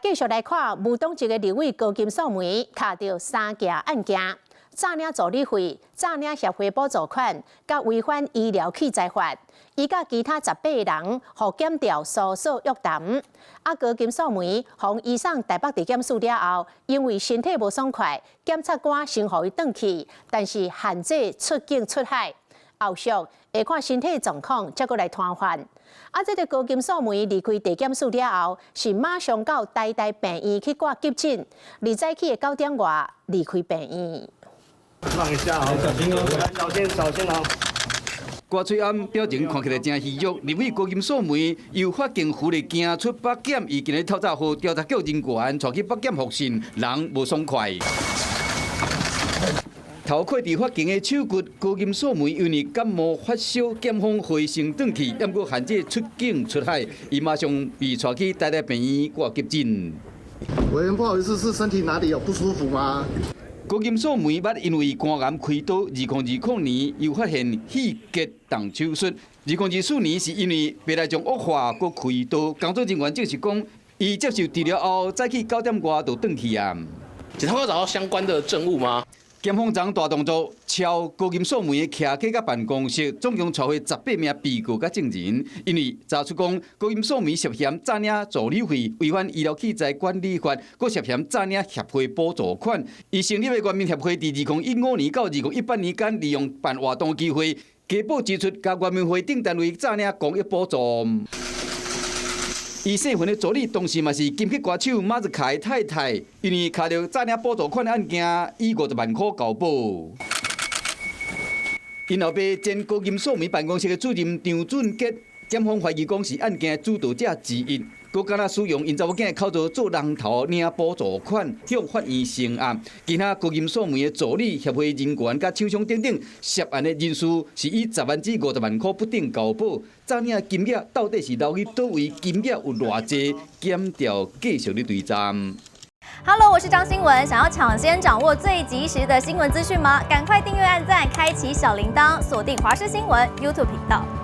繼續來看，無黨籍的立委高金素梅敲著三件案件：詐領助理費、詐領協會補助款、佮違反醫療器材法，伊佮其他18人予檢調搜索約談。啊，高金素梅予移送台北地檢署了後，因為身體無爽快，檢察官先予伊轉去，但是限制出境出海。後續會看身體狀況，才閣來傳喚。啊，這個高金素梅離開地檢署了後，是馬上到台大病院去掛急診，而早起的9點外離開病院。讓一下啊，小心哦，小心小心哦。掛喙罨，表情看起來真虛弱。立委高金素梅由法警扶咧行出北檢，伊今日透早予調查局人員帶去北檢複訊，人無爽快。頭扣佇法警的手骨，高金素梅因為感冒發燒，檢方回先轉去，毋過限制出境出海，伊馬上被帶去台大病院掛急診。委員不好意思，是身體哪裡有不舒服嗎？高金素梅捌因為肝癌開刀，2020年又發現肺結動手術。2024年是因為白內障惡化，閣開刀。工作人員證實講，伊接受治療後，早起9點外就轉去啊。檢察官找到相關的證物嗎？檢方昨大動作抄高金素梅的徛家佮辦公室，總共帶回18名被告佮證人，因為查出講高金素梅涉嫌詐領助理費、違反醫療器材管理法，閣涉嫌詐領協會補助款。伊成立的原民協會，佇2015年到2018年間，利用辦活動機會，加報支出，佮原民會等單位詐領公益補助。伊姓陳的助理，同時嘛是金曲歌手馬日凱太太，因為敲著詐領補助款的案件，以50萬箍交保。𪜶後爸前高金素梅辦公室的主任張俊傑，檢方懷疑講是案件主導者之一，閣敢若使用𪜶查某囝的口座做人頭領補助款，向法院呈案。其他高金素梅的助理、協會人員佮廠商等等涉案的人士，是以10萬至50萬箍不等交保。詐領金額到底是流去佗位？金額有偌濟？檢調繼續咧追查。 Hello，我是張新聞，想要搶先掌握最及時的新聞資訊嗎？趕快訂閱、按讚、開啟小鈴鐺，鎖定華視新聞 YouTube 頻道。